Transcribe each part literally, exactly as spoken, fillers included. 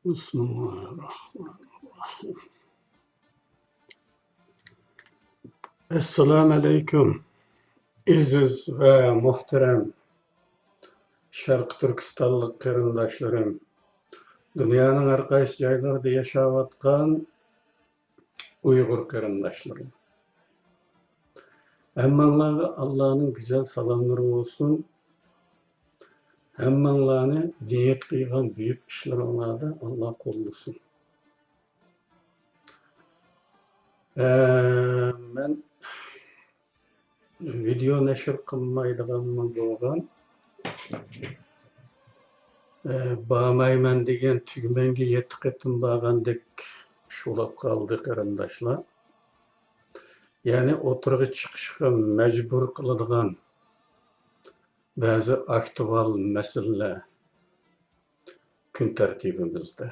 بىسمىللاھىرراھمانىرراھىم. ئەسسالامۇئەلەيكۇم، ئەزىز ۋە مۇھتەرەم شەرقىي تۈركىستانلىق قېرىنداشلىرىم، دۇنيانىڭ ھەر قايسى جايلىرىدا ياشاۋاتقان ئۇيغۇر قېرىنداشلىرىم. ھەممىڭلارغا ئاللانىڭ گۈزەل سالاملىرى بولسۇن. ھەممىڭلارنى نىيەت قىلغان بۈيۈك ئىشلىرىڭلاردا ئاللا قوللىسۇن. ئە، مەن ۋىدېئو نەشر قىلمايدىغانمۇ بولغان. ئە، بارمايمەن دېگەن تۈگمەنگە يەتتە قېتىم بارغاندەك شۇلاپ قالدى قېرىنداشلار. يەنى ئوتتۇرىغا چىقىشقا مەجبۇر قىلىدىغان بەزى ئاكتۇئال مەسىلىلەر كۈن تەرتىپىمىزدە.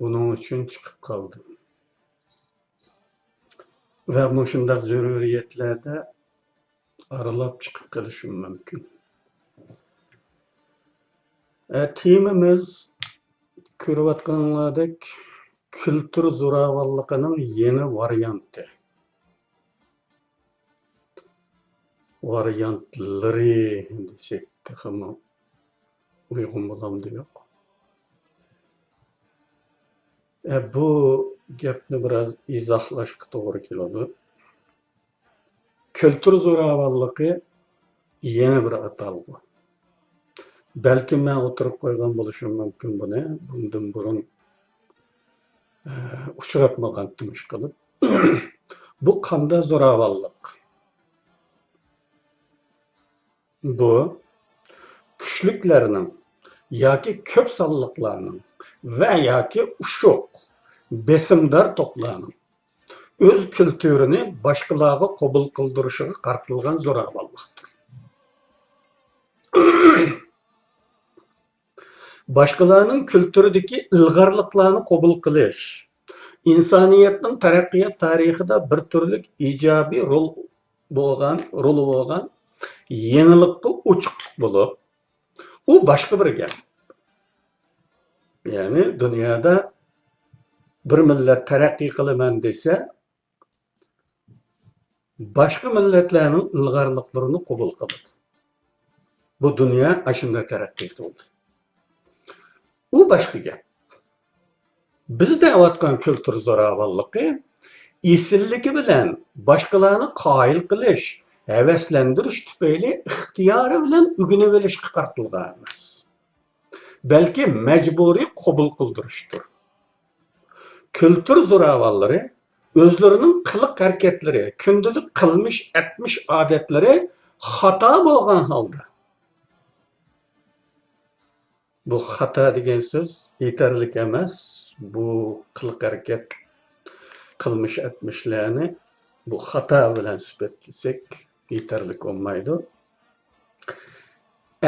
ئۇنىڭ ئۈچۈن چىقىپ قالدىم. ۋە مۇشۇنداق زۆرۈرىيەتلەردە ئارىلاپ چىقىپ قېلىشىم مۇمكىن. ئە، تېمىمىز كۆرۈۋاتقىنىڭلاردەك كۈلتۈر زوراۋانلىقىنىڭ يېڭى ۋارىيانتى. ۋارىيانتلىرى دېسەك تېخىمۇ ئۇيغۇن بولامدۇ يوق؟ ئە، بۇ گەپنى بىراز ئىزاھلاشقا توغرا كېلىدۇ. كۈلتۈر زوراۋانلىقى يەنە بىر ئاتالغۇ. بەلكىم مەن ئوتتۇرىغا قويغان بولۇشۇم مۇمكىن بۇنى، بۇندىن بۇرۇن، ئە، ئۇچراتمىغانتىم ئىشقىلىپ. بۇ قانداق زوراۋانلىق؟ بۇ كۈچلۈكلەرنىڭ ياكى كۆپ سانلىقلارنىڭ ۋە ياكى ئۇششۇق، بېسىمدار توپلارنىڭ ئۆز كۈلتۈرىنى باشقىلارغا قوبۇل قىلدۇرۇشىغا قارىتىلغان زوراۋانلىقتۇر. باشقىلارنىڭ كۈلتۈرىدىكى ئىلغارلىقلارنى قوبۇل قىلىش ئىنسانىيەتنىڭ تەرەققىيات تارىخىدا بىر تۈرلۈك ئىجابىي رول بولغان، رولى بولغان يېڭىلىققا ئوچۇقلۇق بولۇپ، ئۇ باشقا بىر گەپ. يەنى دۇنيادا بىر مىللەت تەرەققىي قىلىمەن دېسە، باشقا مىللەتلەرنىڭ ئىلغارلىقلىرىنى قوبۇل قىلىدۇ. بۇ دۇنيا ئاشۇنداق تەرەققىي قىلدى. ئۇ باشقا گەپ. بىز دەۋاتقان كۈلتۈر زوراۋانلىقى ئېسىللىكى بىلەن باشقىلارنى قايىل قىلىش، ھەۋەسلەندۈرۈش تۈپەيلى ئىختىيارى بىلەن ئۆگىنىۋېلىشقا قارىتىلغان ئەمەس. بەلكى مەجبۇرىي قوبۇل قىلدۇرۇشتۇر. كۈلتۈر زوراۋانلىرى ئۆزلىرىنىڭ قىلىق ھەرىكەتلىرى، كۈندىلىك قىلمىش ئەتمىش ئادەتلىرى خاتا بولغان ھالدا، بۇ خاتا دېگەن سۆز يېتەرلىك ئەمەس، بۇ قىلىق ھەرىكەت، قىلمىش ئەتمىشلەرنى بۇ خاتا بىلەن سۈپەتلىسەك يېتەرلىك بولمايدۇ.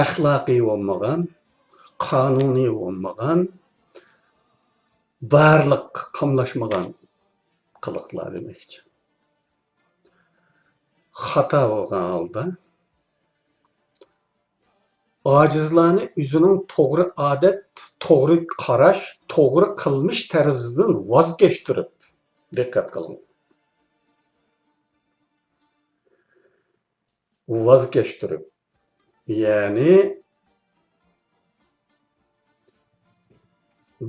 ئەخلاقىي بولمىغان، قانۇنىي بولمىغان، بارلىققا قاملاشمىغان قىلىقلار دېمەكچى. خاتا بولغان ھالدا ئاجىزلارنى ئۆزىنىڭ توغرا ئادەت، توغرا قاراش، توغرا قىلمىش تەرزىدىن ۋاز كەچتۈرۈپ، دىققەت قىلىڭ، ۋاز كەچتۈرۈپ، يەنى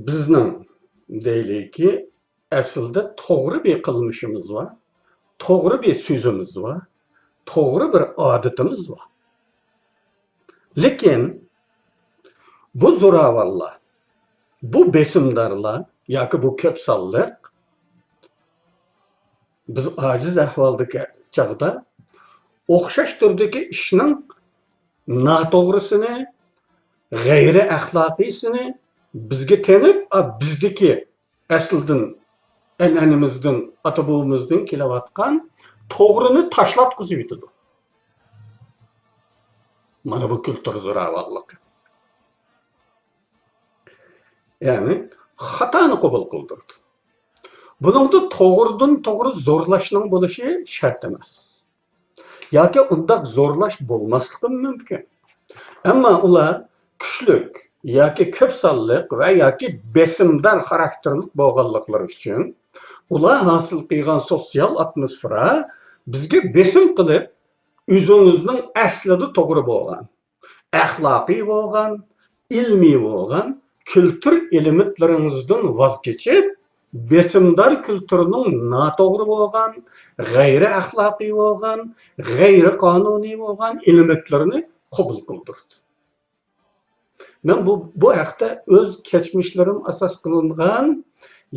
بىزنىڭ دەيلىكى، ئەسلىدە توغرا بىر قىلمىشىمىز بار، توغرا بىر سۆزىمىز بار، توغرا بىر ئادىتىمىز بار. لېكىن بۇ زوراۋانلار، بۇ بېسىمدارلار ياكى بۇ كۆپ سانلىق، بىز ئاجىز ئەھۋالدىكى چاغدا ئوخشاش تۈردىكى ئىشنىڭ ناتوغرىسىنى، غەيرىي ئەخلاقىيسىنى بىزگە تېڭىپ، ئا، بىزدىكى ئەسلىدىن، ئەنئەنىمىزدىن، ئاتا-بوۋىمىزدىن كېلىۋاتقان توغرىنى تاشلاتقۇزۇۋېتىدۇ. مانا بۇ كۈلتۈر زوراۋانلىقى. يەنى خاتانى قوبۇل قىلدۇرىدۇ. بۇنىڭدا توغرىدىن توغرا زورلاشنىڭ بولۇشى شەرت ئەمەس. ياكى ئۇنداق زورلاش بولماسلىقى مۇمكىن. ئەمما ئۇلار كۈچلۈك، ياكى كۆپ سانلىق ۋە ياكى بېسىمدار خاراكتېرلىك بولغانلىقلىرى ئۈچۈن، ئۇلار ھاسىل قىلغان سوتسىيال ئاتموسفېرا بىزگە بېسىم قىلىپ، ئۆزىڭىزنىڭ ئەسلىدە توغرا بولغان، ئەخلاقىي بولغان، ئىلمىي بولغان كۈلتۈر ئېلېمېنتلىرىڭىزدىن ۋاز كېچىپ، بېسىمدار كۈلتۈرنىڭ ناتوغرا بولغان، غەيرىي ئەخلاقىي بولغان، غەيرىي قانۇنىي بولغان ئېلېمېنتلىرىنى قوبۇل قىلدۇردى. مەن بۇ، بۇ ھەقتە ئۆز كەچمىشلىرىم ئاساس قىلىنغان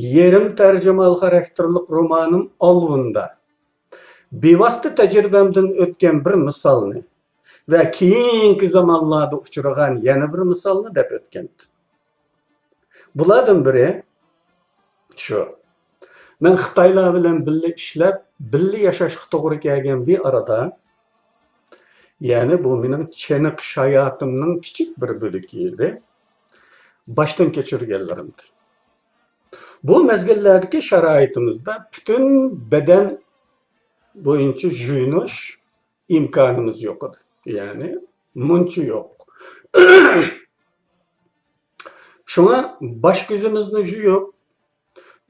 يېرىم تەرجىمىھال خاراكتېرلىك رومانىم ئالۋىندا بىۋاسىتە تەجرىبەمدىن ئۆتكەن بىر مىسالنى ۋە كېيىنكى زامانلاردا ئۇچرىغان يەنە بىر مىسالنى دەپ ئۆتكەنتىم. بۇلاردىن بىرى شۇ. مەن خىتايلار بىلەن بىللە ئىشلەپ، بىللە ياشاشقا توغرا كەلگەن بىر ئارىدا، يەنى بۇ مېنىڭ چېنىقىش ھاياتىمنىڭ كىچىك بىر بۆلىكى ئىدى. باشتىن كەچۈرگەنلىرىمدىن. بۇ مەزگىللەردىكى شارائىتىمىزدا پۈتۈن بەدەن بويىچە يۇيۇنۇش ئىمكانىمىز يوق ئىدى. يەنى مۇنچە يوق. شۇڭا باش كۆزىمىزنى يۇيۇپ،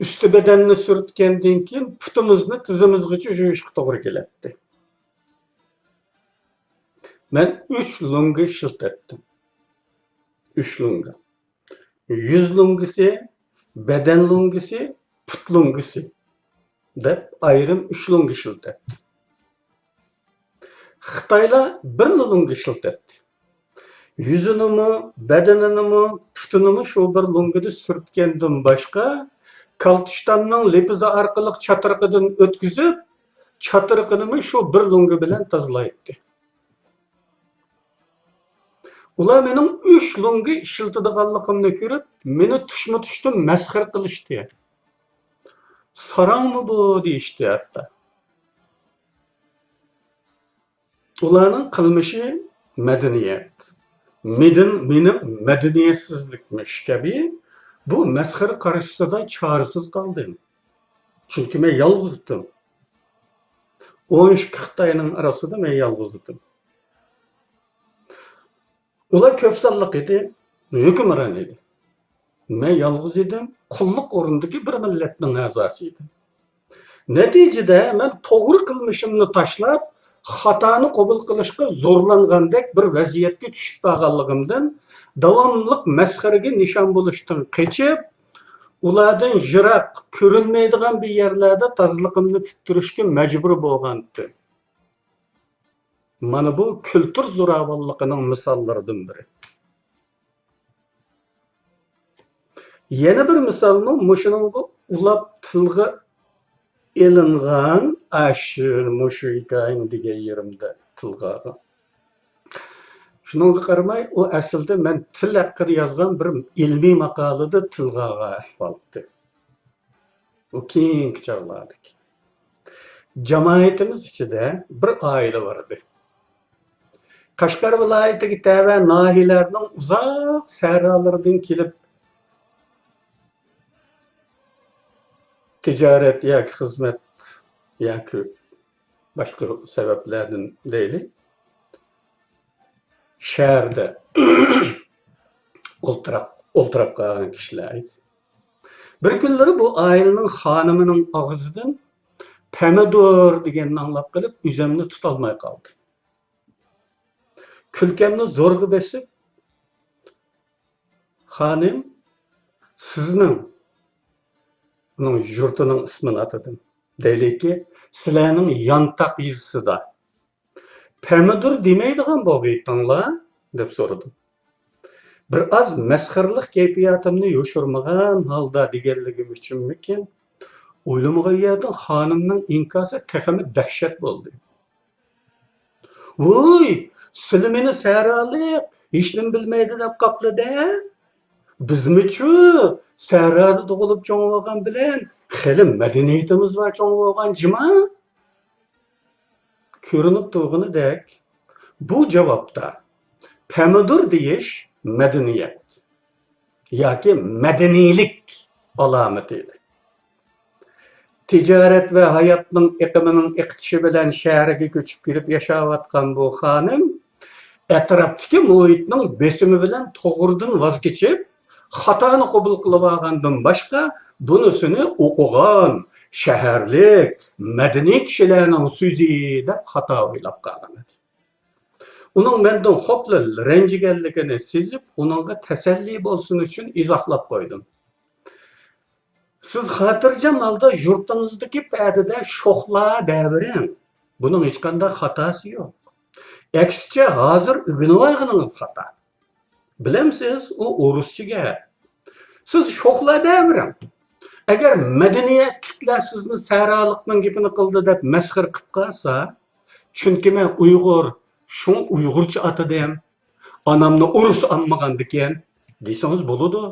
ئۈستى بەدەننى سۈرتكەندىن كېيىن پۇتىمىزنى تىزىمىزغىچە يۇيۇشقا توغرا كېلەتتى. مەن ئۈچ لۇڭگا ئىشلىتەتتىم. ئۈچ لۇڭگا. يۈز لۇڭگىسى، بەدەن لۇڭگىسى، پۇت لۇڭگىسى دەپ ئايرىم ئۈچ لۇڭگا ئىشلىتەتتىم. خىتايلار بىرلا لۇڭگا ئىشلىتەتتى. يۈزىنىمۇ، بەدىنىنىمۇ، پۇتىنىمۇ شۇ بىر لۇڭگىدا سۈرتكەندىن باشقا، كالتىشتاننىڭ لېپىزى ئارقىلىق چاترىقىدىن ئۆتكۈزۈپ، چاترىقىنىمۇ شۇ بىر لۇڭگا بىلەن تازىلايتتى. ئۇلار مېنىڭ ئۈچ لۇڭگا ئىشلىتىدىغانلىقىمنى كۆرۈپ، مېنى تۇشمۇتۇشتىن مەسخىرە قىلىشتى. ساراڭمۇ بۇ دېيىشتى ھەتتا. ئۇلارنىڭ قىلمىشى مەدەنىيەت، مېدىن-، مېنىڭ مەدەنىيەتسىزلىكمىش كەبى بۇ مەسخىرە قارشىسىدا چارىسىز قالدىم. چۈنكى مەن يالغۇز ئىدىم. ئون ئىككى خىتاينىڭ ئارىسىدا مەن يالغۇز ئىدىم. ئۇلار كۆپ سانلىق ئىدى، ھۆكۈمران ئىدى. مەن يالغۇز ئىدىم، قۇللۇق ئورنىدىكى بىر مىللەتنىڭ ئەزاسى ئىدىم. نەتىجىدە مەن توغرا قىلمىشىمنى تاشلاپ، خاتانى قوبۇل قىلىشقا زورلانغاندەك بىر ۋەزىيەتكە چۈشۈپ قالغانلىقىمدىن، داۋاملىق مەسخىرىگە نىشان بولۇشتىن قېچىپ، ئۇلاردىن يىراق، كۆرۈنمەيدىغان بىر يەرلەردە تازىلىقىمنى پۈتتۈرۈشكە مەجبۇر بولغانتىم. مانا بۇ كۈلتۈر زوراۋانلىقىنىڭ مىساللىرىدىن بىرى. يەنە بىر مىسالمۇ مۇشۇنىڭغا ئۇلاپ تىلغا ئېلىنغان، ئاشۇ، مۇشۇ ھېكايىنى دېگەن يېرىمدە تىلغا ئالغان. شۇنىڭغا قارىماي، ئۇ ئەسلىدە مەن تىل ھەققىدە يازغان بىر ئىلمىي ماقالىدە تىلغا ئالغان ئەھۋالتى. ئۇ كېيىنكى چاغلاردىكى. جامائىتىمىز ئىچىدە بىر ئائىلە بار ئىدى. قەشقەر ۋىلايىتىگە تەۋە ناھىيەلەرنىڭ ئۇزاق سەھرالىرىدىن كېلىپ، تىجارەت ياكى خىزمەت ياكى باشقا سەۋەبلەردىن دەيلى، شەھەردە ئولتۇراپ، ئولتۇراپ قالغان كىشىلەر ئىدى. بىر كۈنلىرى بۇ ئائىلىنىڭ خانىمىنىڭ ئاغزىدىن پەمىدۇر دېگەننى ئاڭلاپ قېلىپ، ئۆزۈمنى تۇتالماي قالدىم. كۈلكەمنى زورغا بېسىپ، خانىم، سىزنىڭ، ئۇنىڭ يۇرتىنىڭ ئىسمىنى ئاتىدىم. دەيلىكى، سىلەرنىڭ يانتاق يېزىسىدا پەمىدۇر دېمەيدىغان بولغىيتىڭلار؟ دەپ سورىدىم. بىر ئاز مەسخىرىلىق كەيپىياتىمنى يوشۇرمىغان ھالدا دېگەنلىكىم ئۈچۈنمىكىن، ئويلىمىغان يەردىن خانىمنىڭ ئىنكاسى تېخىمۇ دەھشەت بولدى. ۋوي، سىلى مېنى سەھرالىق، ھېچنېمە بىلمەيدۇ دەپ قاپلا-دە. بىزمۇچۇ سەھرادا تۇغۇلۇپ چوڭ بولغان بىلەن خېلى مەدەنىيىتىمىز بار چوڭ بولغان جۇما. كۆرۈنۈپ تۇرغىنىدەك، بۇ جاۋابتا پەمىدۇر دېيىش مەدەنىيەت ياكى مەدەنىيلىك ئالامىتى ئىدى. تىجارەت ۋە ھاياتنىڭ ئېقىمىنىڭ ئېقىتىشى بىلەن شەھەرگە كۆچۈپ كېلىپ ياشاۋاتقان بۇ خانىم ئەتراپتىكى مۇھىتنىڭ بېسىمى بىلەن توغرىدىن ۋاز كېچىپ، خاتانى قوبۇل قىلىۋالغاندىن باشقا، بۇنىسىنى ئوقۇغان، شەھەرلىك، مەدەنىي كىشىلەرنىڭ سۆزى دەپ خاتا ئويلاپ قالغان ئىدى. ئۇنىڭ مەندىن خوپلا رەنجىگەنلىكىنى سېزىپ، ئۇنىڭغا تەسەللى بولسۇن ئۈچۈن ئىزاھلاپ قويدۇم. سىز خاتىرجەم ھالدا يۇرتىڭىزدىكى پەدىدە شوخلا دەۋېرىڭ. بۇنىڭ ھېچقانداق خاتاسى يوق. ئەكسىچە، ھازىر ئۆگىنىۋالغىنىڭىز خاتا. بىلەمسىز، ئۇ ئورۇسچە گەپ. سىز شوخلا دەۋېرىڭ. ئەگەر مەدەنىيەتلىكلەر سىزنى سەھرالىقنىڭ گېپىنى قىلدى دەپ مەسخىرە قىلىپ قالسا، چۈنكى مەن ئۇيغۇر، شۇڭا ئۇيغۇرچە ئاتىدىم، ئانامنى ئورۇس ئالمىغاندىكىن، دېسىڭىز بولىدۇ.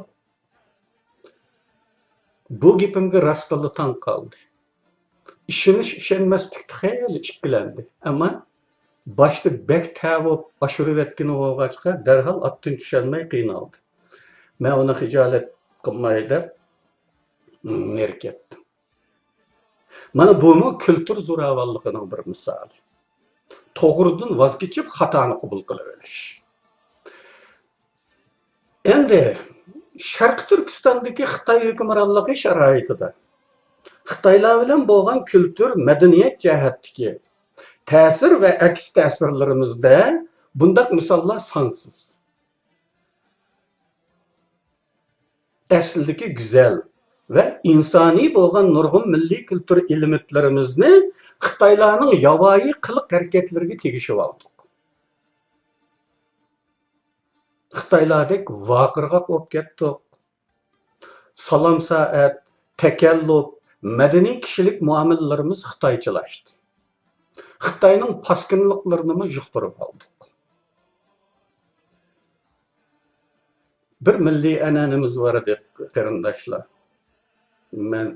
بۇ گېپىمگە راستتىنلا تاڭ قالدى. ئىشىنىش-ئىشەنمەسلىكتە خېلى ئىككىلەندى. ئەمما باشتا بەك تەۋۇپ ئاشۇرۇۋەتكىنى بولغاچقا، دەرھال ئاتتىن چۈشەلمەي قىينالدى. مەن ئۇنى خىجالەت قىلماي دەپ، نېرى كەتتىم. مانا بۇمۇ كۈلتۈر زوراۋانلىقىنىڭ بىر مىسالى. توغرىدىن ۋاز كېچىپ، خاتانى قوبۇل قىلىۋېلىش. ئەمدى شەرقىي تۈركىستاندىكى خىتاي ھۆكۈمرانلىقى شارائىتىدا خىتايلار بىلەن بولغان كۈلتۈر، مەدەنىيەت جەھەتتىكى تەسىر ۋە ئەكس تەسىرلىرىمىزدە بۇنداق مىساللار سانسىز. ئەسلىدىكى گۈزەل ۋە ئىنسانىي بولغان نۇرغۇن مىللىي كۈلتۈر ئېلېمېنتلىرىمىزنى خىتايلارنىڭ ياۋايى قىلىق ھەرىكەتلىرىگە تېگىشىۋالدۇق. خىتايلاردەك ۋارقىرىغاق بولۇپ كەتتۇق. سالام سائەت، تەكەللۇپ، مەدەنىي كىشىلىك مۇئامىلىلىرىمىز خىتايچىلاشتى. خىتاينىڭ پاسكىنىلىقلىرىنىمۇ يۇقتۇرۇپ ئالدۇق. بىر مىللىي ئەنئەنىمىز بار ئىدى، قېرىنداشلار. مەن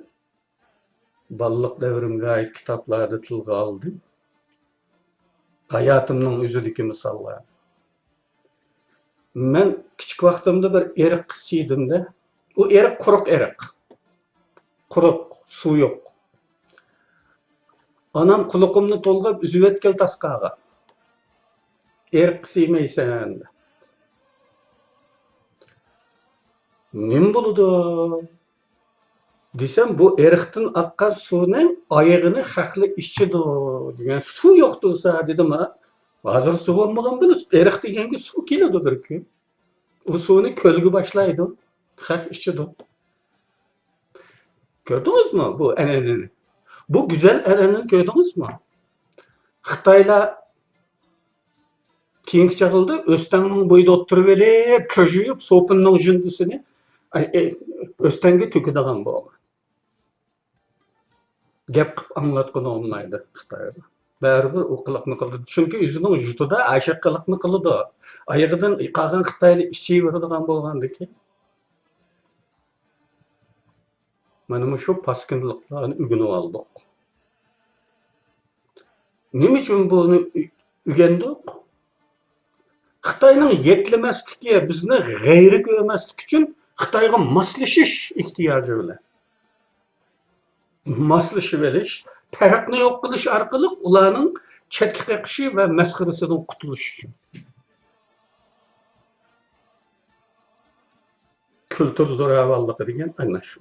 بالىلىق دەۋرىمگە ئائىت كىتابلاردا تىلغا ئالدىم. ھاياتىمنىڭ ئۆزىدىكى مىساللار. مەن كىچىك ۋاقتىمدا بىر ئېرىق سىيدىم-دە. ئۇ ئېرىق قۇرۇق ئېرىق. قۇرۇق، سۇ يوق. ئانام قۇلىقىمنى تولغاپ ئۈزۈۋەتكىلى تاسقاغا. ئېرىق سىيمەيسەن دەپ. نېمە بولىدۇ؟ دېسەم، بۇ ئېرىقتىن ئاققان سۇنىڭ ئايىغىنى خەقلەر ئىچىدۇ دېگەن. سۇ يوق تۇرسا دېدىم، ھا. ھازىر سۇ بولمىغان بىلەن ئېرىق دېگەنگە سۇ كېلىدۇ بىر كۈن. ئۇ سۇنى كۆلگە باشلايدۇ، خەق ئىچىدۇ. كۆردىڭىزمۇ بۇ ئەنئەنىنى؟ بۇ گۈزەل ئەنئەنىنى كۆردىڭىزمۇ؟ خىتايلار كېيىنكى چاغلاردا ئۆستەڭنىڭ بويىدا ئولتۇرۇۋېلىپ، كىر يۇيۇپ، سوپۇننىڭ جىندىسىنى، ئاي، ئەي، ئۆستەڭگە تۆكىدىغان بولغان. گەپ قىلىپ ئاڭلاتقىلى بولمايدۇ خىتايغا. بەرىبىر ئۇ قىلىقنى قىلىدۇ. چۈنكى ئۆزىنىڭ يۇرتىدا ئاشۇ قىلىقنى قىلىدۇ. ئايىغىدىن قالغان خىتايلار ئىچىۋېرىدىغان بولغاندىكىن، مانا مۇشۇ پاسكىنىلىقلارنى ئۆگىنىۋالدۇق. نېمە ئۈچۈن بۇنى ئۆگەندۇق؟ خىتاينىڭ يەكلىمەسلىكى، بىزنى غەيرىي كۆرمەسلىكى ئۈچۈن خىتايغا ماسلىشىش ئېھتىياجى بىلەن ماسلىشىۋېلىش، پەرقنى يوق قىلىش ئارقىلىق ئۇلارنىڭ چەتكە قېقىشى ۋە مەسخىرىسىدىن قۇتۇلۇش ئۈچۈن. كۈلتۈر زوراۋانلىقى دېگەن ئەنە شۇ.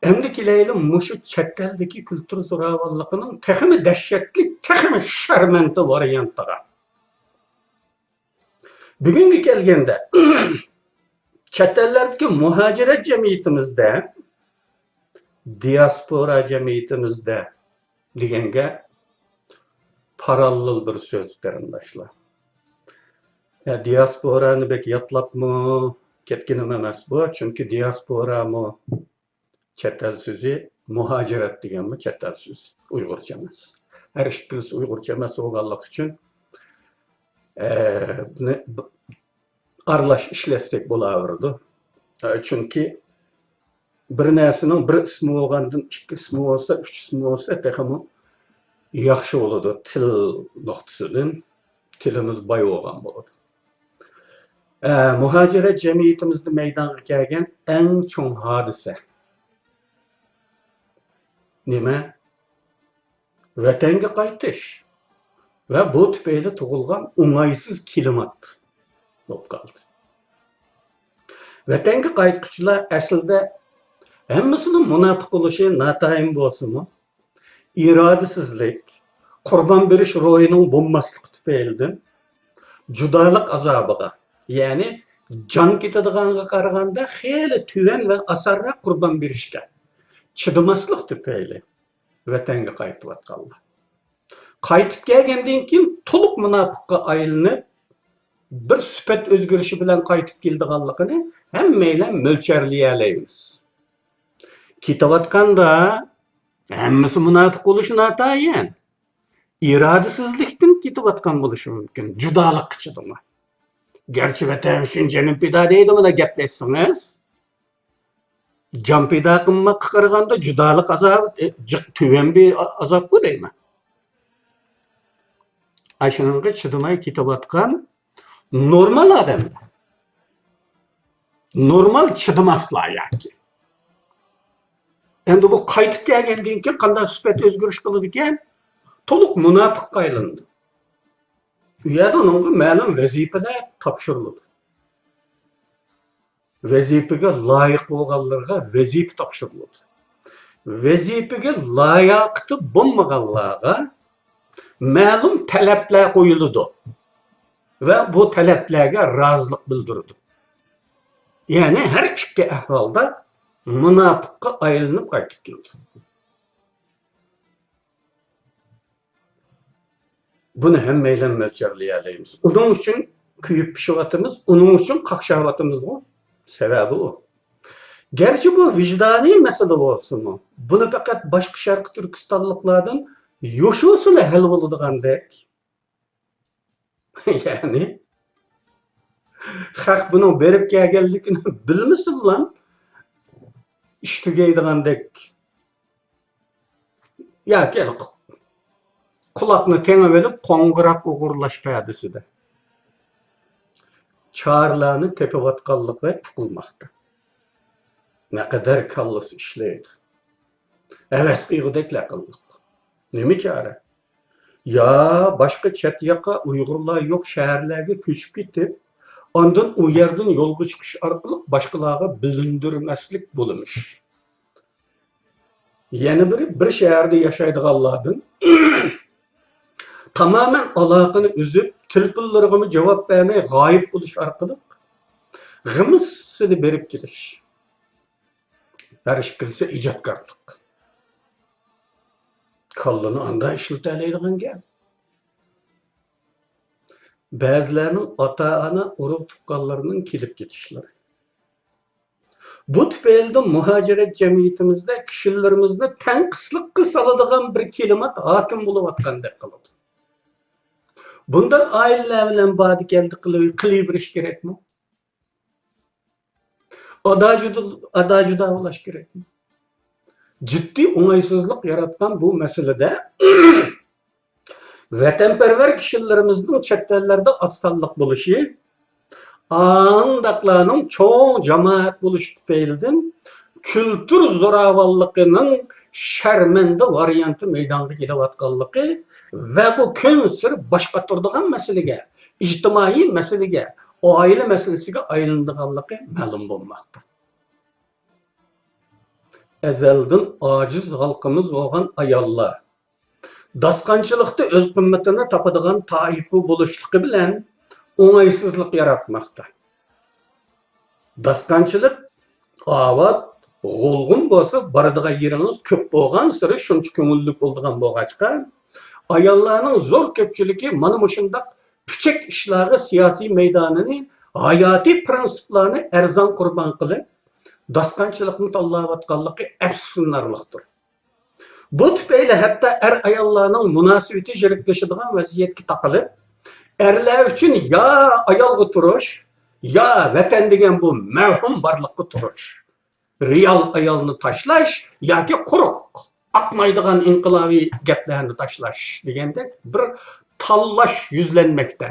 ئەمدى كېلەيلى مۇشۇ چەت ئەلدىكى كۈلتۈر زوراۋانلىقىنىڭ تېخىمۇ دەھشەتلىك، تېخىمۇ شەرمەندە ۋارىيانتىغا. بۈگۈنگە كەلگەندە، چەت ئەللەردىكى مۇھاجىرەت جەمئىيىتىمىزدە، دىياسپورا جەمئىيىتىمىزدە دېگەنگە پاراللېل بىر سۆز، قېرىنداشلار. ئە، دىياسپورانى بەك ياتلاپمۇ كەتكىنىم ئەمەس بۇ، چۈنكى دىياسپورامۇ چەت ئەل سۆزى، مۇھاجىرەت دېگەنمۇ چەت ئەل سۆزى، ئۇيغۇرچە ئەمەس. ھەر ئىككىلىسى ئۇيغۇرچە ئەمەس بولغانلىقى ئۈچۈن، ئە، بۇنى ب-، ئارىلاش ئىشلەتسەك بولاۋېرىدۇ. ئە، چۈنكى بىر نەرسىنىڭ بىر ئىسمى بولغاندىن ئىككى ئىسمى بولسا، ئۈچ ئىسمى بولسا تېخىمۇ ياخشى بولىدۇ تىل نۇقتىسىدىن. تىلىمىز باي بولغان بولىدۇ. ئە، مۇھاجىرەت جەمئىيىتىمىزدە مەيدانغا كەلگەن ئەڭ چوڭ ھادىسە نېمە؟ ۋەتەنگە قايتىش. ۋە بۇ تۈپەيلى تۇغۇلغان ئوڭايسىز كىلىمات بولۇپ قالدى. ۋەتەنگە قايتقۇچىلار ئەسلىدە ھەممىسىنىڭ مۇناپىق بولۇشى ناتايىن بولسىمۇ، ئىرادىسىزلىك، قۇربان بېرىش روھىنىڭ بولماسلىقى تۈپەيلىدىن جۇدالىق ئازابىغا، يەنى جان كېتىدىغانغا قارىغاندا خېلى تۆۋەن ۋە ئاسانراق قۇربان بېرىشكە چىدىماسلىق تۈپەيلى ۋەتەنگە قايتىۋاتقانلار. قايتىپ كەلگەندىن كېيىن تولۇق مۇناپىققا ئايلىنىپ، بىر سۈپەت ئۆزگىرىشى بىلەن قايتىپ كېلىدىغانلىقىنى ھەممەيلەن مۆلچەرلىيەلەيمىز. كېتىۋاتقاندا ھەممىسى مۇناپىق بولۇشى ناتايىن. ئىرادىسىزلىكتىن كېتىۋاتقان بولۇشى مۇمكىن. جۇدالىققا چىدىماي. گەرچە ۋەتەن ئۈچۈن جېنىم پىدا دەيدۇ، مانا گەپلەشسىڭىز. جان پىدا قىلماققا قارىغاندا جۇدالىق ئازابى، ئە، جىق تۆۋەن بىر ئا-، ئازابقۇ دەيمەن. ئاشۇنىڭغا چىدىماي كېتىۋاتقان نورمال ئادەملەر. نورمال چىدىماسلار ياكى. ئەمدى بۇ قايتىپ كەلگەندىن كېيىن قانداق سۈپەت ئۆزگىرىش قىلىدىكەن؟ تولۇق مۇناپىققا ئايلىنىدۇ. ئۇ يەردە ئۇنىڭغا مەلۇم ۋەزىپىلەر تاپشۇرۇلىدۇ. ۋەزىپىگە لايىق بولغانلىرىغا ۋەزىپە تاپشۇرۇلىدۇ. ۋەزىپىگە لاياقىتى بولمىغانلارغا مەلۇم تەلەپلەر قويۇلىدۇ ۋە بۇ تەلەپلەرگە رازىلىق بىلدۈرىدۇ. يەنى ھەر ئىككى ئەھۋالدا مۇناپىققا ئايلىنىپ قايتىپ كېلىدۇ. بۇنى ھەممەيلەن مۆلچەرلىيەلەيمىز. ئۇنىڭ ئۈچۈن كۆيۈپ پىشىۋاتىمىز، ئۇنىڭ ئۈچۈن قاقشاۋاتىمىزغۇ. سەۋەبى ئۇ. گەرچە بۇ ۋىجدانىي مەسىلە بولسىمۇ، بۇنى پەقەت باشقا شەرقىي تۈركىستانلىقلاردىن يوشۇرسىلا ھەل بولىدىغاندەك. يەنى خەق بۇنىڭ بېرىپ كەلگەنلىكىنى بىلمىسىنلا، ئىش تۈگەيدىغاندەك. ياكى قۇلاقنى تېڭىۋېلىپ، قوڭغۇراق ئوغرىلاش پەدىسىدە چارىلەرنى تېپىۋاتقانلىقى ئۇقۇلماقتا. نەقەدەر كاللىسى ئىشلەيدۇ. ھەۋەس قىلغۇدەكلا قىلدۇق. نېمە چارە؟ يا باشقا چەت ياقا ئۇيغۇرلار يوق شەھەرلەرگە كۆچۈپ كېتىپ، ئاندىن ئۇ يەردىن يولغا چىقىش ئارقىلىق باشقىلارغا بىلىندۈرمەسلىك بولىمىش. يەنە بىرى، بىر شەھەردە ياشايدىغانلاردىن تامامەن ئالاقىنى ئۈزۈپ، تېلېفونلىرىغىمۇ جاۋاب بەرمەي غايىب بولۇش ئارقىلىق غىمىسسىدە بېرىپ كېلىش. ھەر ئىككىلىسى ئىجادكارلىق. كاللىنى ئاندا ئىشلىتەلەيدىغان گەپ. بەزىلەرنىڭ ئاتا-ئانا، ئۇرۇق-تۇغقانلىرىنىڭ كېلىپ كېتىشلىرى. بۇ تۈپەيلىدىن مۇھاجىرەت جەمئىيىتىمىزدە كىشىلىرىمىزنى تەڭقىسلىققا سالىدىغان بىر كىلىمات ھاكىم بولۇۋاتقاندەك قىلىدۇ. بۇنداق ئائىلىلەر بىلەن باردى-كەلدى قىلىۋ-، قىلىۋېرىش كېرەكمۇ؟ ئادا-جۇدا-، ئادا-جۇدا بولاش كېرەكمۇ؟ جىددىي ئوڭايسىزلىق ياراتقان بۇ مەسىلىدە ۋەتەنپەرۋەر كىشىلىرىمىزنىڭ چەت ئەللەردە ئاز سانلىق بولۇشى، ئانداقلارنىڭ چوڭ جامائەت بولۇشى تۈپەيلىدىن كۈلتۈر زوراۋانلىقىنىڭ شەرمەندە ۋارىيانتى مەيدانغا كېلىۋاتقانلىقى ۋە بۇ كۈنسېرى باش قاتۇرىدىغان مەسىلىگە، ئىجتىمائىي مەسىلىگە، ئائىلە مەسىلىسىگە ئايلىنىدىغانلىقى مەلۇم بولماقتا. ئەزەلدىن ئاجىز خەلقىمىز بولغان ئاياللار داستىخانچىلىقتا ئۆز قىممىتىنى تاپىدىغان تائىپە بولۇشلۇقى بىلەن ئوڭايسىزلىق ياراتماقتا. داستىخانچىلىق ئاۋات، غۇلغۇن بولسا، بارىدىغان يېرىڭىز كۆپ بولغانسېرى شۇنچە كۆڭۈللۈك بولىدىغان بولغاچقا، ئاياللارنىڭ زور كۆپچىلىكى مانا مۇشۇنداق پۈچەك ئىشلارغا سىياسىي مەيدانىنى، ھاياتىي پىرىنسىپلارنى ئەرزان قۇربان قىلىپ، داستىخانچىلىقنى تاللاۋاتقانلىقى ئەپسۇسلىنارلىقتۇر. بۇ تۈپەيلى ھەتتا ئەر-ئاياللارنىڭ مۇناسىۋىتى يىرىكلىشىدىغان ۋەزىيەتكە تاقىلىپ، ئەرلەر ئۈچۈن يا ئايالغا تۇرۇش، يا ۋەتەن دېگەن بۇ مەۋھۇم بارلىققا تۇرۇش. رېئال ئايالنى تاشلاش ياكى قۇرۇق، ئاقمايدىغان ئىنقىلابىي گەپلەرنى تاشلاش دېگەندەك بىر تاللاش يۈزلەنمەكتە.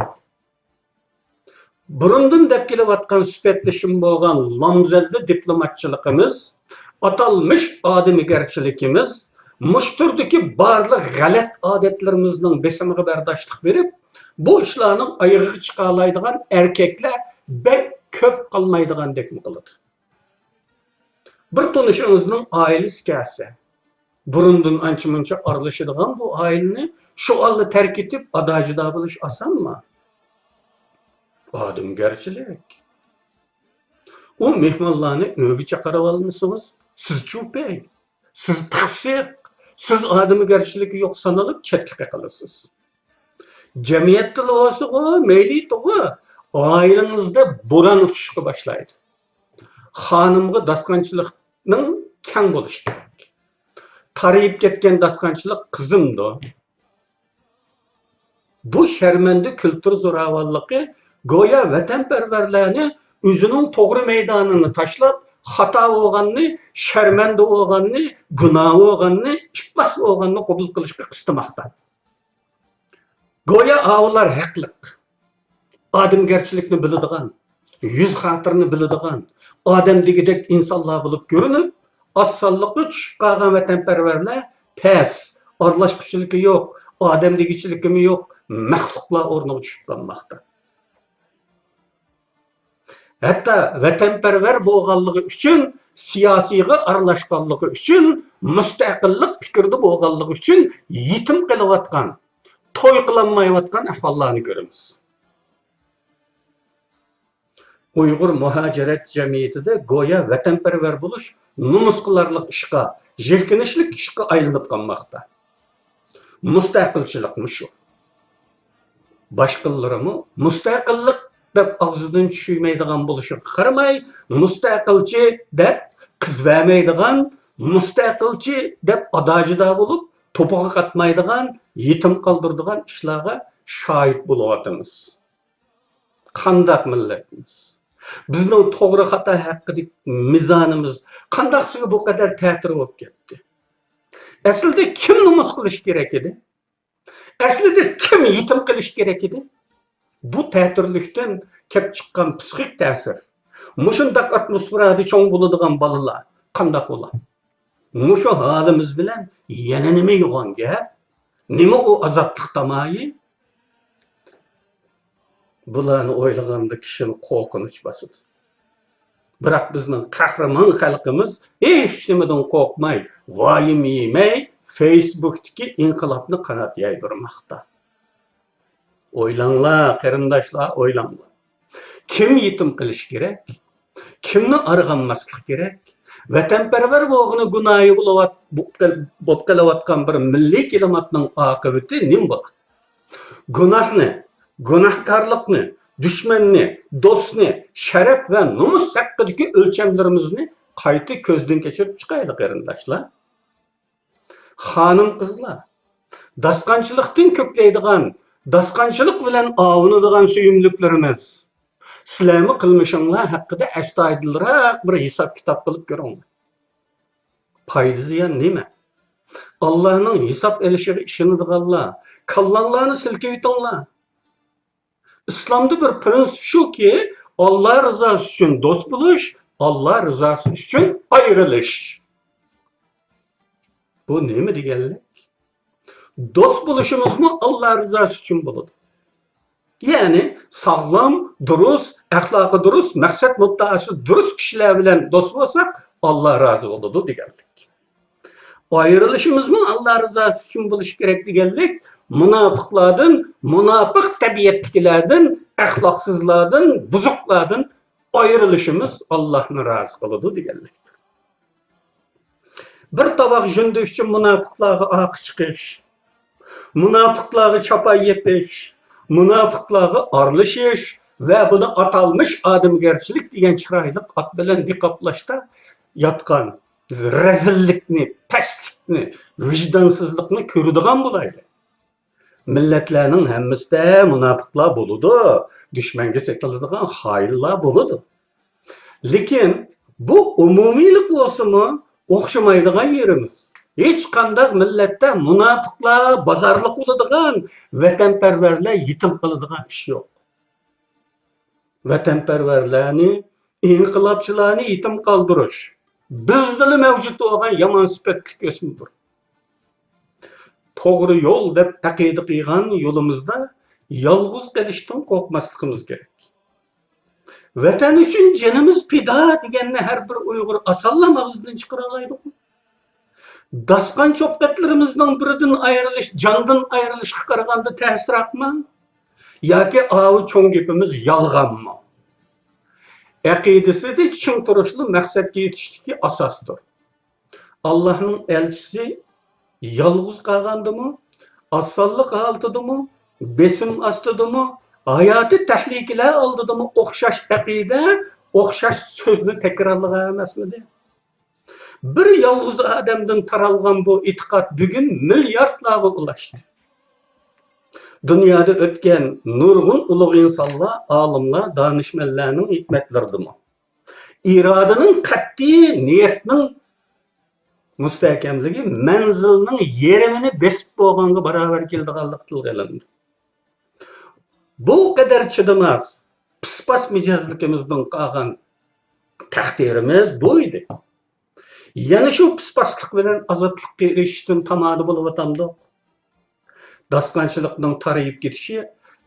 بۇرۇندىن دەپ كېلىۋاتقان سۈپەتلىشىم بولغان لامزەلدە دىپلوماتچىلىقىمىز، ئاتالمىش ئادىمىگەرچىلىكىمىز مۇشۇ تۈردىكى بارلىق غەلەت ئادەتلىرىمىزنىڭ بېسىمىغا بەرداشلىق بېرىپ، بۇ ئىشلارنىڭ ئايىغىغا چىقالايدىغان ئەركەكلەر بەك كۆپ قالمايدىغاندەكمۇ قىلىدۇ. بىر تونۇشىڭىزنىڭ ئائىلىسى كەلسە، بۇرۇندىن ئانچە-مۇنچە ئارىلىشىدىغان بۇ ئائىلىنى شۇ ئانلا تەرك ئېتىپ، ئادا-جۇدا بولۇش ئاسانمۇ؟ ئادەمگەرچىلىك. ئۇ مېھمانلارنى ئۆيگە چاقىرىۋالمىسىڭىز، سىز چۈپەي، سىز پىخسىق، سىز ئادەمگەرچىلىكى يوق سانىلىپ چەتكە قېقىلىسىز. جەمئىيەتتىلا بولسىغۇ، مەيلى توغۇ، ئائىلىڭىزدە بوران ئۇچۇشقا باشلايدۇ. خانىمغا داستىخانچىلىقنىڭ كەڭ بولۇشى كېرەك. تارىيىپ كەتكەن داستىخانچىلىق قىزىمدۇ؟ بۇ شەرمەندە كۈلتۈر زوراۋانلىقى گويا ۋەتەنپەرۋەرلەرنى ئۆزىنىڭ توغرا مەيدانىنى تاشلاپ، خاتا بولغاننى، شەرمەندە بولغاننى، گۇناھ بولغاننى، ئىپلاس بولغاننى قوبۇل قىلىشقا قىستىماقتا. گويا ئاۋۇلار ھەقلىق. ئادەمگەرچىلىكنى بىلىدىغان، يۈز خاتىرىنى بىلىدىغان، ئادەم دېگۈدەك ئىنسانلار بولۇپ كۆرۈنۈپ، ئاز سانلىققا چۈشۈپ قالغان ۋەتەنپەرۋەرلەر پەس، ئارىلاشقۇچىلىكى يوق، ئادەم دېگۈچىلىكىمۇ يوق، مەخلۇقلار ئورنىغا چۈشۈپ قالماقتا. ھەتتا ۋەتەنپەرۋەر بولغانلىقى ئۈچۈن، سىياسىيغا ئارىلاشقانلىقى ئۈچۈن، مۇستەقىللىق پىكرىدە بولغانلىقى ئۈچۈن يېتىم قېلىۋاتقان، توي قىلالمايۋاتقان ئەھۋاللارنى كۆرىمىز. ئۇيغۇر مۇھاجىرەت جەمئىيىتىدە گويا ۋەتەنپەرۋەر بولۇش نومۇس قىلارلىق ئىشقا، جىركىنىشلىك ئىشقا ئايلىنىپ قالماقتا. مۇستەقىلچىلىقمۇ شۇ. باشقىلىرىمۇ مۇستەقىللىق دەپ ئاغزىدىن چۈشۈرمەيدىغان بولۇشىغا قارىماي، مۇستەقىلچى دەپ قىز بەرمەيدىغان، مۇستەقىلچى دەپ ئادا-جۇدا بولۇپ، توپىغا قاتمايدىغان، يېتىم قالدۇرىدىغان ئىشلارغا شاھىت بولۇۋاتىمىز. قانداق مىللەتمىز؟ بىزنىڭ توغرا خاتا ھەققىدىكى مىزانىمىز قانداقسىگە بۇ قەدەر تەتۈر بولۇپ كەتتى؟ ئەسلىدە كىم نومۇس قىلىش كېرەك ئىدى؟ ئەسلىدە كىم يېتىم قىلىش كېرەك ئىدى؟ بۇ تەتۈرلۈكتىن كەپ چىققان پسىخىك تەسىر. مۇشۇنداق ئاتموسفېرادا چوڭ بولىدىغان بالىلار قانداق بولا؟ مۇشۇ ھالىمىز بىلەن يەنە نېمە يوغان گەپ؟ نېمە ئۇ ئازادلىق تامايى؟ بۇلارنى ئويلىغاندا كىشىنى قورقۇنچ باسىدۇ. بىراق بىزنىڭ قەھرىمان خەلقىمىز ھېچنېمىدىن قورقماي، ۋايىم يېمەي، فېيسبۇكتىكى ئىنقىلابنى قانات يايدۇرماقتا. ئويلاڭلار، قېرىنداشلار، ئويلاڭلار. كىم يېتىم قىلىش كېرەك؟ كىمنى ئارغاماسلىق كېرەك؟ ۋەتەنپەرۋەر بولغىنى گۇناھى بولۇۋات-، بوپ قېل-، بوپ قېلىۋاتقان بىر مىللىي كىلىماتنىڭ ئاقىۋىتى نېمە بولىدۇ؟ گۇناھنى، گۇناھكارلىقنى، دۈشمەننى، دوستنى، شەرەپ ۋە نومۇس ھەققىدىكى ئۆلچەملىرىمىزنى قايتا كۆزدىن كەچۈرۈپ چىقايلى، قېرىنداشلار. خانىم-قىزلار، داستىخانچىلىقتىن كۆكلەيدىغان، داستىخانچىلىق بىلەن ئاۋۇنىدىغان سۆيۈملۈكلىرىمىز، سىلەرمۇ قىلمىشىڭلار ھەققىدە ئەستايىدىلراق بىر ھېساب-كىتاب قىلىپ كۆرۈڭلار. پايدا-زىيان نېمە؟ ئاللانىڭ ھېساب ئېلىشىغا ئىشىنىدىغانلار، كاللاڭلارنى سىلكىۋېتىڭلار. ئىسلامدا بىر پرىنسىپ شۇكى، ئاللا رىزاسى ئۈچۈن دوست بولۇش، ئاللا رىزاسى ئۈچۈن ئايرىلىش. بۇ نېمە دېگەنلىك؟ دوست بولۇشىمىزمۇ ئاللا رىزاسى ئۈچۈن بولىدۇ. يەنى ساغلام، دۇرۇس، ئەخلاقى دۇرۇس، مەقسەت مۇددىئاسى دۇرۇس كىشىلەر بىلەن دوست بولساق، ئاللا رازى بولىدۇ دېگەنلىك. ئايرىلىشىمىزمۇ ئاللا رىزاسى ئۈچۈن بولۇشى كېرەك دېگەنلىك، مۇناپىقلاردىن، مۇناپىق تەبىئەتتىكىلەردىن، ئەخلاقسىزلاردىن، بۇزۇقلاردىن ئايرىلىشىمىز ئاللانى رازى قىلىدۇ دېگەنلىك. بىر تاۋاق ژۇندى ئۈچۈن مۇناپىقلارغا ئارقا چىقىش، مۇناپىقلارغا چاپان يېپىش، مۇناپىقلارغا ئارىلىشىش ۋە بۇنى ئاتالمىش ئادەمگەرچىلىك دېگەن چىرايلىق ئات بىلەن نىقابلاشتا ياتقان رەزىللىكنى، پەسلىكنى، ۋىجدانسىزلىقنى كۆرىدىغان بولايلى. مىللەتلەرنىڭ ھەممىسىدە مۇناپىقلار بولىدۇ، دۈشمەنگە سېتىلىدىغان خائىنلار بولىدۇ. لېكىن بۇ ئومۇمىيلىق بولسىمۇ، ئوخشىمايدىغان يېرىمىز. ھېچقانداق مىللەتتە مۇناپىقلار بازارلىق بولىدىغان، ۋەتەنپەرۋەرلەر يېتىم قالىدىغان ئىش يوق. ۋەتەنپەرۋەرلەرنى، ئىنقىلابچىلارنى يېتىم قالدۇرۇش بىزدىلا مەۋجۇت بولغان يامان سۈپەتلىك ئۆسمىدۇر. توغرا يول دەپ ئەقىدە قىلغان يولىمىزدا يالغۇز قېلىشتىن قورقماسلىقىمىز كېرەك. ۋەتەن ئۈچۈن جېنىمىز پىدا دېگەننى ھەر بىر ئۇيغۇر ئاسانلا ئاغزىدىن چىقىرالايدىغۇ؟ داسقان چوققەتلىرىمىزنىڭ بىرىدىن ئايرىلىش جاندىن ئايرىلىشقا قارىغاندا تەسراقمۇ؟ ياكى ئاۋۇ چوڭ گېپىمىز يالغانمۇ؟ ئەقىدىسىدە چىڭ تۇرۇشلا مەقسەتكە يېتىشتىكى ئاساستۇر. ئاللاھنىڭ ئەلچىسى يالغۇز قالغاندىمۇ، ئاز سانلىق ھالىتىدىمۇ، بېسىم ئاستىدىمۇ، ھاياتىي تەھلىكىلەر ئالدىدىمۇ ئوخشاش ئەقىدە، ئوخشاش سۆزنى تەكرارلىغان ئەمەسمىدى؟ بىر يالغۇز ئادەمدىن تارالغان بۇ ئېتىقاد بۈگۈن مىلياردلارغا ئۇلاشتى. دۇنيادا ئۆتكەن نۇرغۇن ئۇلۇغ ئىنسانلار، ئالىملار، دانىشمەنلەرنىڭ ھېكمەتلىرىدىمۇ ئىرادىنىڭ قەتئىي، نىيەتنىڭ مۇستەھكەملىكى مەنزىلنىڭ يېرىمىنى بېسىپ بولغانغا باراۋەر كېلىدىغانلىقى تىلغا ئېلىندى. بۇ قەدەر چىدىماس، پىسپاس مىجەزلىكىمىزدىن قالغان تەقدىرىمىز بۇ ئىدى. يەنە شۇ پىسپاسلىق بىلەن ئازادلىققا ئېرىشىشتىن تامادە بولۇۋاتامدۇق؟ داسقانچىلىقنىڭ تارىيىپ كېتىشى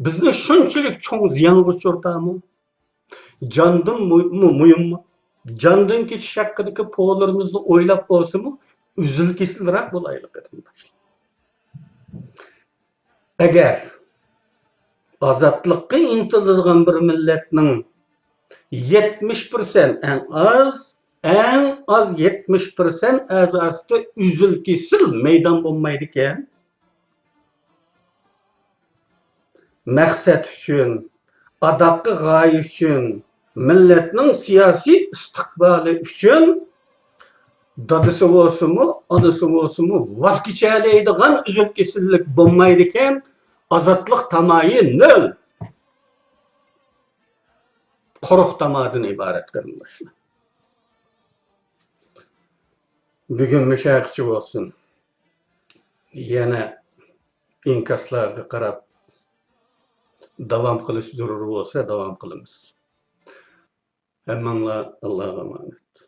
بىزنى شۇنچىلىك چوڭ زىيانغا ئۇچرىتامۇ؟ جاندىن مۇ-، مۇ-، مۇھىممۇ؟ جاندىن كېچىش ھەققىدىكى پولىرىمىزنى ئويلاپ بولسىمۇ، ئۈزۈل-كېسىلرەك بولايلى، قېرىنداشلار. ئەگەر ئازادلىققا ئىنتىلىدىغان بىر مىللەتنىڭ يەتمىش پىرسەنت، ئەڭ ئاز، ئەڭ ئاز يەتمىش پىرسەنت ئەزاسىدا ئۈزۈل-كېسىل مەيدان بولمايدىكەن، مەقسەت ئۈچۈن، ئاداققى غايە ئۈچۈن، مىللەتنىڭ سىياسىي ئىستىقبالى ئۈچۈن دادىسى بولسىمۇ، ئانىسى بولسىمۇ ۋاز كېچەلەيدىغان ئۈزۈل-كېسىللىك بولمايدىكەن، ئازادلىق تامايى نۆل. قۇرۇق تامادىن ئىبارەت، قېرىنداشلار. بۈگۈن مۇشۇ ھەققىچە بولسۇن. يەنە ئىنكاسلارغا قاراپ داۋام قىلىش زۆرۈر بولسا، داۋام قىلىمىز. ھەممىڭلار ئاللاغا ئامانەت.